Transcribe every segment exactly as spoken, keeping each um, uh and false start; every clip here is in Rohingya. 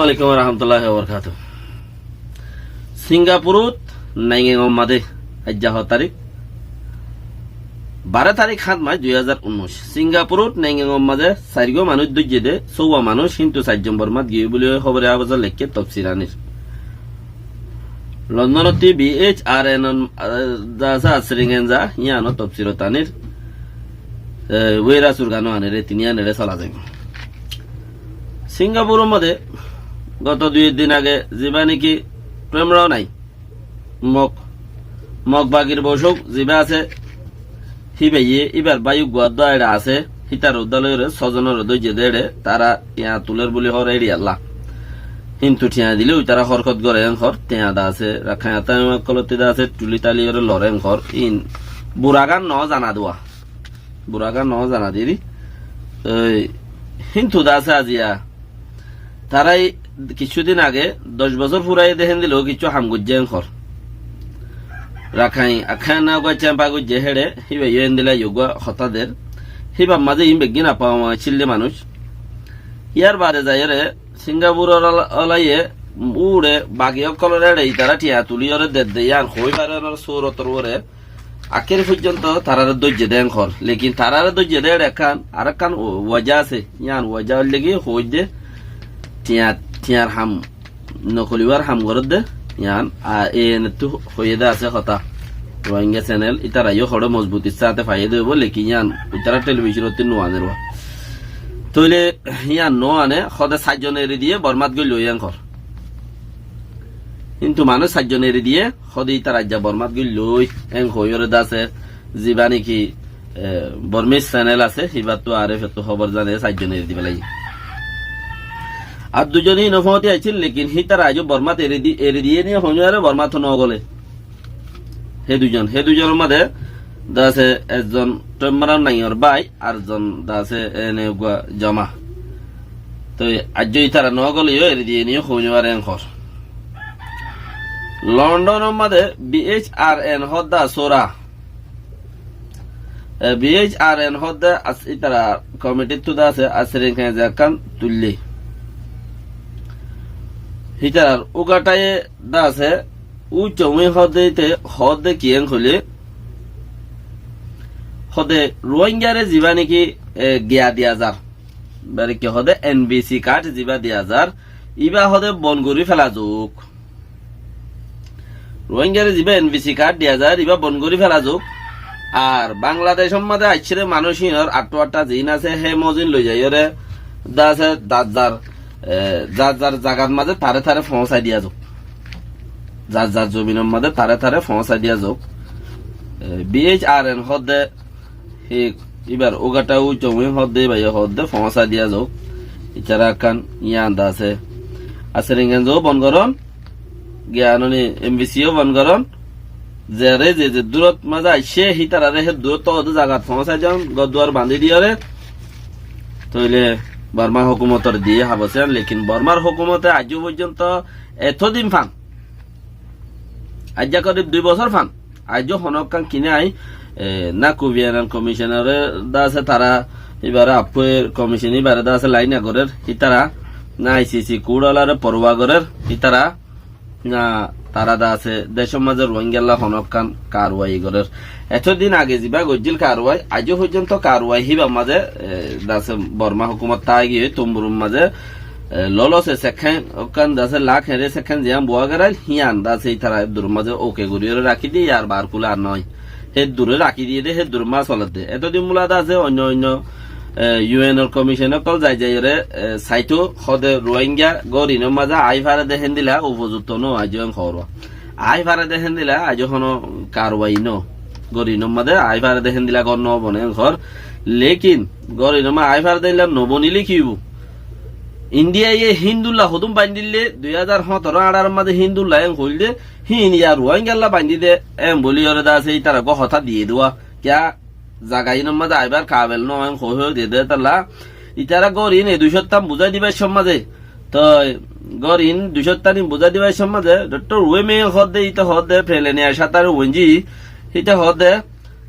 Alaikum warahmatulláhi wabarakátuhu. Singapurot naingengor mazé aijja ho tarík, baró tarík háñt mac dui házar unnúic. Singapurot naingengor mazé sairgúa manúic dóijje dé, sóuwa manúic, híntu sairjon bormát giyói buli hóbore abazor leikké tofsir anir. Londonot BHRN, ah, dasa asring enza, yíano tofsirot anir, eh, wéra surgano anir, e tini anire sola zaibo. Singapuror mazé goto dui din age ziba niki Prem Rawna, Mog, Mog bagir bosók ziba asé, híbaye íbar bái uggúa dua eçe asé, hítar uddá loiyóre sózonore dóijje dé eçe, tará tiañ tuler buli hoór eçiyalla. Híntu tiañ dilé uitará hórkot goré en hoór, tiañ da asé, Rakháin Atámi ókkolottí da asé, tuli taliyóre loré en hoór, íin buragán noó zana dua. Buragán noó zana diri. Ói, híntu da asé aziya. Tarái kiccú din age, doc bosór furaiyé dé héndilla kiccú ham goijjé en hoór. Rakháin, Rakháin uggúa cempa goijjé héçe, híbayó héndilla uggúa hotá der. Híbar mazé iín beggín appa ama cílle manúic. Yárbaade zaiyóre, Singapuror ola-, olaye, uçe, bagi ókkolóre eçe itará tiañ tuliyóre dedde yían hoói farenor surotor uore, Akéri foijjonto tarare dóijje dé en hoór. Lekin tarare dóijje dé eçe ekkán, arekkán wa-, waja asé. Yían waja óilde ki hoóidde tiañ, tiañr ham, nokoliwar ham gorédde. Yían, a, enettu hoiyé dé asé hotá. Rohingya channel, ítara yó hoçé mozbutir sáte faiyé dé óibo, lekin yían ítara televisionottí no aner wa. Tóile yían no ane, hóde sairjon eri diyé, Bormát goillói en hoór. Kintu manúic sairjon eri diyé, hóde ítara aijja Bormát goillói, en hoiyóre dase, ziba niki, e, Bormís channel asé, híbattu R F A ttu hóbor zane, sairjon eri dibá lage. Ar duizon híin foóñti aiccíl, lekin hítara aijjó Bormát eri di-, eri diyé niye hoóñare Bormát no góle. Hé duizon, hé duizonor mazé dase ekzon Tóimmaram Naingor bái, ar zon dase ene uggúa joma. Toi aijjó ítara no góle yó eri diyé niye hoóñare en hoór. Londonor mazé B H R N hódde asé óra. E, B H R N hódde as-, ítara komitir tú dase asring keze ekkán tuillé. Ítarar ugatáye dase, ucca uñí hódde íte hódde kiyén hoilé, hódde Ruáingare zibá niki, e, giya diya zar. Bari ki hódde N V C card zibá diya zar, íba hódde bon gorí fela zouk. Ruáingare zibá N V C card diya zar, íba bon gorí fela zouk. Ar Bangladecór mazé aiccé dé manúic híinor aththu aththa ziín asé, hé mozin loi zaiyóre dase zar zar, e, zar zar zagat mazé taré taré foóñsai diya zouk. Zar zar zobinor mazé taré taré foóñsai diya zouk. E, B H R N hódde Hé, íbar ugathá ucca uñí hódde, íbaye hódde, foóñsa diya zouk. Ítara ekkán yían dase. Asé, Ringenzo bon gorón, giyanoni M V C yó bon gorón. Zere ze ze durot mazé aiccé, hítarare hé durot tó hodde zagat foóñsa diyon, gór duar bañdí diyóre. Tóile Borma hókumotor diye habosíyan, lekin Bormar hókumote aijjó foijjonto etodin fan. Aijja korib dui bosór fan. Aijjó honókkan ki nái, e, na Kubiyanan komishinore dase tara ibare appuer komishin ibare dase lain gorer, ítara na I C C kudolare porwa gorer, ítara na tara dase decór mazé Ruáingalla honókkan karwai gorer. Etodin age ziba goijjíl karwai, aijjó foijjonto karwai híbar mazé, e, dase Borma hókumot táigiyoi Tumburur mazé, e, lolose sekkén, ókkan dase lak heñçe sekkén ziyán buwa gerail, híyan dase ítara edduror mazé oke goríyore rakí diye, yar bar kule ar noói. Héddure rakí diye dé, héddure masolot dé. Etodin bula dase oinno oinno, e, U N or komishin ókkol zai zaiyore, e, saito hóde Ruáinga gór inor mazé aái fare dé héndila ufozukto no, aijjó en hoór. Aái fare dé héndila aijjó hono karwai no. Gór inor mazé aái fare dé héndila gór no bone en hoór. Lekin gór inor mazé aái fare dé héndila no bonile ki óibo? Indiaye Hindulla hodún baindíl dé, dui házar hóñtoro añçaror mazé Hindulla en hoil dé, híin ya Ruáingalla baindí dé, en bóli yore dase ítara uggúa hotá diyé dé wa. Kiyá zaga inor mazé aibar kabel no, en hoi hoi diyé dé tolla. Ítara gór in e duicóttan buzái dibar cómot mazé, toi gór in duicóttan in buzái dibar cómot mazé, Doktor Wei Myint hoódde, íte hoódde, Peleniya Sátar Wenji, íte hoódde,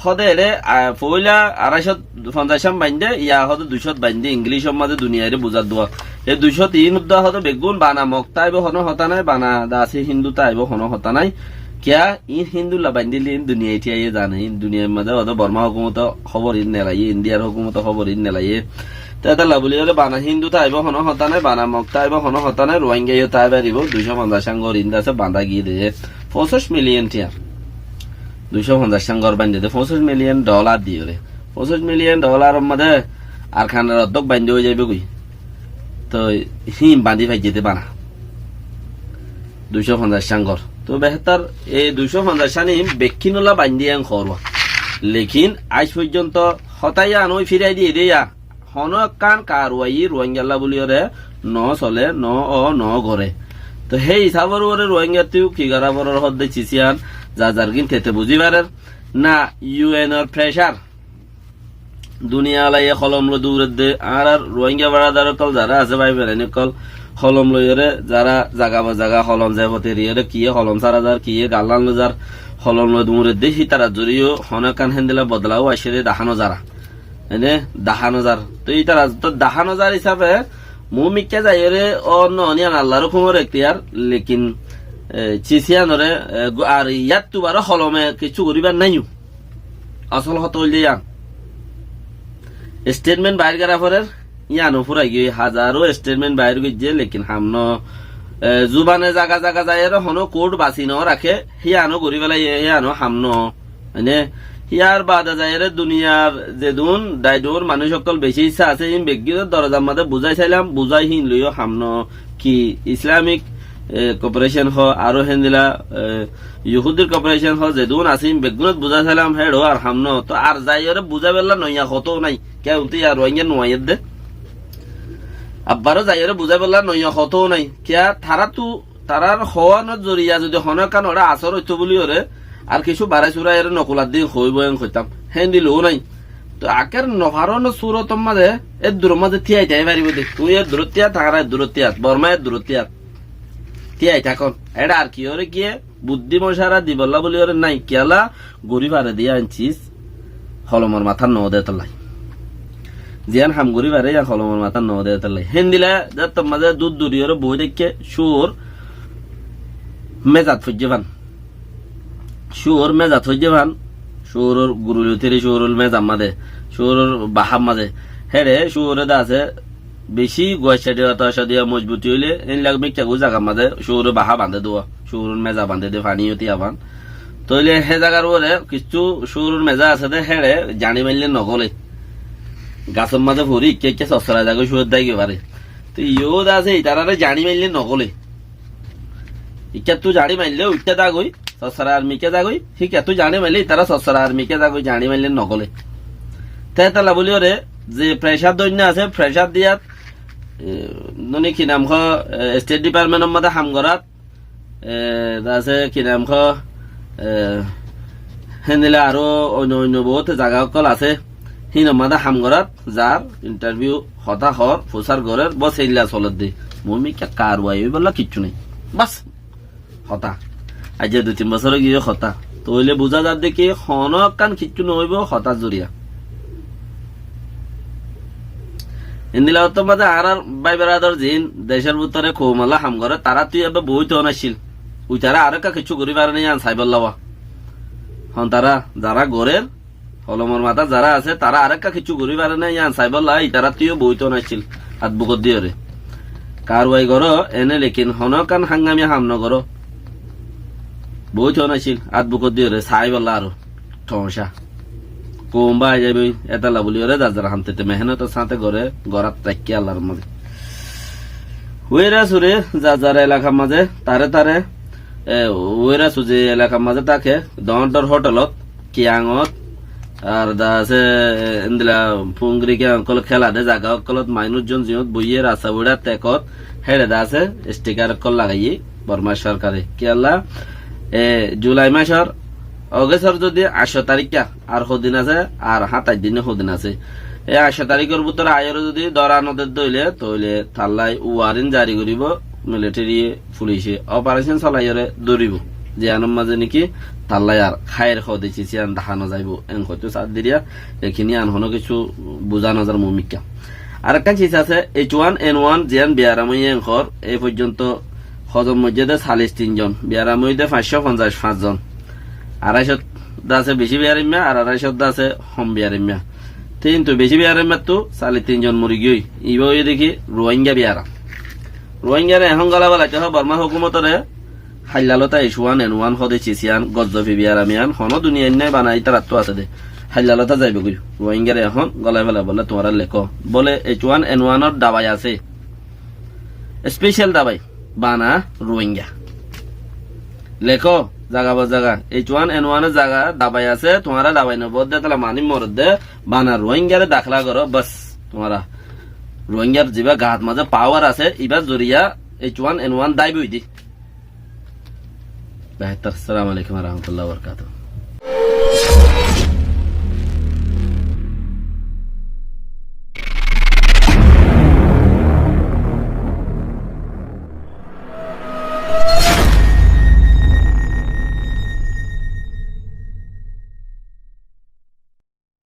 Hóde ere, a, foóila aráicót fonzaic cán baindé, ya hóde duicót baindé, Ingilícor mazé duniyairé buzár duwa. E duicót iín uddúa hóde beggún bana Mokta aibó honó hotá nái, bana dasi Híndu tá aibó honó hotá nái. Kiyá, iín Híndulla baindíle iín duniyai thíyaiyé zane, iín duniyair mazé hóde Bormá hókumote hóbor iín nelaiyé, Indiyar hókumote hóbor iín nelaiyé. Te étalla buliyóre bana Híndu tá aibó honó hotá nái, bana Mokta aibó honó hotá nái, Ruáinga yó tá aibó, duicót fonzaic cán gór iín dase bandá giyé de. Foñsíc miliyon thíya. Duicót fonzaic cán gór baindé de, foñsíc miliyon dholar diyóre. Foñsíc miliyon dholaror mazé Arkanar oddók baindé ói zaibói goi. Toi híin baindí faijjé de bana. Duicót fonzaic cán gór. Toi behétor e duicót fonzaic cán iín bekkínolla baindé en hoór. Lekin aij foijjonto hotá yían ói firai diyé de ya. Honó ekkán karwai Ruáingalla buliyóre no sole, no ó, no goré. Toi hé hisábor uore Ruáingattú ki gorá forer hoódde císiyan, zar zar gín tete buzí farer. Na yu enor frecár. Duniyalaye holom loi duredde, añárar Ruáinga baradar ókkol zará asé, bái berain ókkol, holom loiyóre zará zaga ba zaga holom ze fote eriyóre, kiyé holom sára zar, kiyé gallán loi zar, holom loi duredde, hítarar zoriya yó honó ekkán héndilla bodolá ó aiccé de dahá no zar. Ene dahá no zar. Toi ítara to dahá no zar hísafe muúmikká zaiyóre ó no, yían Allar hókumor ektiyar, lekin, e, císiyanore, e, gu-, ar yáttu baró holome kiccú goríbar náiyo. Asól hotá óilde yían. Estetment bair gorá forer, yíano furai giyói, hazaró estetment bair goijjé, lekin ham no. E, zubane zaga zaga zaiyóre honó kourt basi no raké, híano gorí félaiye, híano ham no. Mane, híyar baade zaiyóre duniyar zedún daidur manúic ókkol beci issá asé, iín beggúnor dorozar mazé buzái sailam, buzái híin loiyó ham no. Ki Islamik, e, koporecon hoó, aró héndilla, e, Yuhudir koporecon hoó, zedún asé, iín beggúnot buzái sailam, héço ar ham no. Toi ar zaiyóre buzáibolla noiya hotá nái. Kiyá untú yar Ruáinga nuaiyér de. Abbaró zaiyóre buzáibolla noiya hotá nái. Kiyá taráttu Tarár hoónor zoriya zodi honó ekkán uore asór óito buli uore, ar kessú barai surai ere nokular din hoóibo en hoitám. Héndilla nái. Toi akér nofarónor surotor mazé, eddurór mazé tíai tái faribó de. Tuñí eddurót tíat, añára eddurót tíat, Bormá eddurót tíat. Tíai tákon. Eçé ar ki uore kiyé, buddí mocara dibolla buli uore nái. Kiyólla, gorí fare de yían cis holomor matát no de tollai. Ziyán ham gorí fare yían holomor matát no de tollai. Héndilla zettót mazé dur duriyóre boói táikke cúur mézat foijjé fán. Cúur mézat foijjé fán. Cúuror gurul uthíre cúuror mézat mazé. Cúuror bahát mazé. Héçe cúure de asé beci guaicca diya, taca diya, mozbuti óile, éilla mikká goi zagar mazé cúuror bahá bandé dé, cúuror méza bandé dé, faní yó tíya fán. Tóile hé zagar uore kessú cúuror méza asé dé, héçe zañçi maille nogóle. Gasór mazé fori ikká ikká sossorai zagói cúur dái goi fare. Toi iyó de asé, itarare zañçi maille nogóle. Ikkáttu zañçi maille, uiththá zagói, sossorai ar mikká zagói, híkkáttu zañçi maille, itará sossorai ar mikká zagói, zañçi maille nogóle. Te étalla buli uore, ze frecár doinna asé, frecár diyat, e, noni ki nam hoó, e, State Department or mazé ham gorát, e, de asé ki nam hoó, e, héndilla aró oinno oinno bout zaga ókkol asé, híinor mazé ham gorát, zar, interview, hotá hoór, fusár gorér, bos éilla solér de. Muúmikká karwai óibolla kiccú nái. Bas. Hotá. Aijja dui tin bosór ói giyé hotá. Tóile buzá zar de ki, honó ekkán kiccú no óibo hotár zoriya. Endilla ottór mazé añárar bái beradar ziín decór bútore koumolla ham goré, taráttu ebbe boóit no accíl. Uitará arekka kiccú gorí fare né yían saibólla wá. Hon tará, zará gorér, holomor matát zará asé, tará arekka kiccú gorí fare né yían saibólla itaráttu yó boóit no accíl, át bukot diyóre. Karwai goró, ene lekin honó ekkán hángami ham nogoró. Boóit no accíl, át bukot diyóre, saibólla aró. Thoóñca. Koum bái zaibói, étalla buliyóre zar zar ham tete mehénotor sáñte goré, gorát raikké Allar mazé. Uéra sure zar zar elakar mazé, tare tare, e, uéra su ze elakar mazé táke, doóñr doóñr hótelot, kiyangot, ar de asé, e, endilla fungri kiyang ókkol kéla de zaga ókkolot mainúic zon ziyót boiyé rasta uçá tekot, héçe de asé, stikar ókkol lagaiyé Bormar sorkare. Kiyólla, e, Julai macór, Ogésor zodi añctó tarikká, ar hodin asé, ar háñtaic din hodin asé. E añctó tarikór bútore aiyóre zodi dóra no der dóile, tóile tallá uarin zari goríbo, militeri, fulice, oparecon solaiyóre dóribo. Ziyánor mazé niki Tallá yar háir hoóde cis yían dahá nozaibóu, en hoitó saádde riya, ekiní an honó kessú buzá nozar mumikká. Arekkán cis asé, H one N one ziyán biyaram óiye en hoór, ei foijjonto hozom moijjé dé callic tin zon, biyaram óiye dé fañs cót fonzaic fañs zon. Aráicót dé asé bicí biyaraimma, ar aráicót dé asé hom biyaraimma. Kintu bicí biyaraimmattú callic tin zon mori giyói, ibá óiye dé ki Ruáinga biyaram. Ruáingaré ehón gólai felaité hoó Bormá hókumotoré, hailla lóta H one N one hoóde cis yían, gozzofi biyaram yían, honó duniyait nái bana ítarattú asé dé. Hailla lóta zaibói goi. Ruáingaré ehón gólai felaibólla tuáñra lekó. Bóle H one N one or dabai asé. Especial dabai. Bana Ruáinga. Lekó, zaga ba zaga. H one N one or zaga dabai asé, tuáñra dabai nobódde, tala manúic moredde, bana Ruáingaré dakla goró, bas, tuáñra. Ruáingar zibá gaat mazé power asé, ibár zoriya H one N one daibói dé. Behétor, assalamu alaikum wa rahmatullahi wa barakatuhu.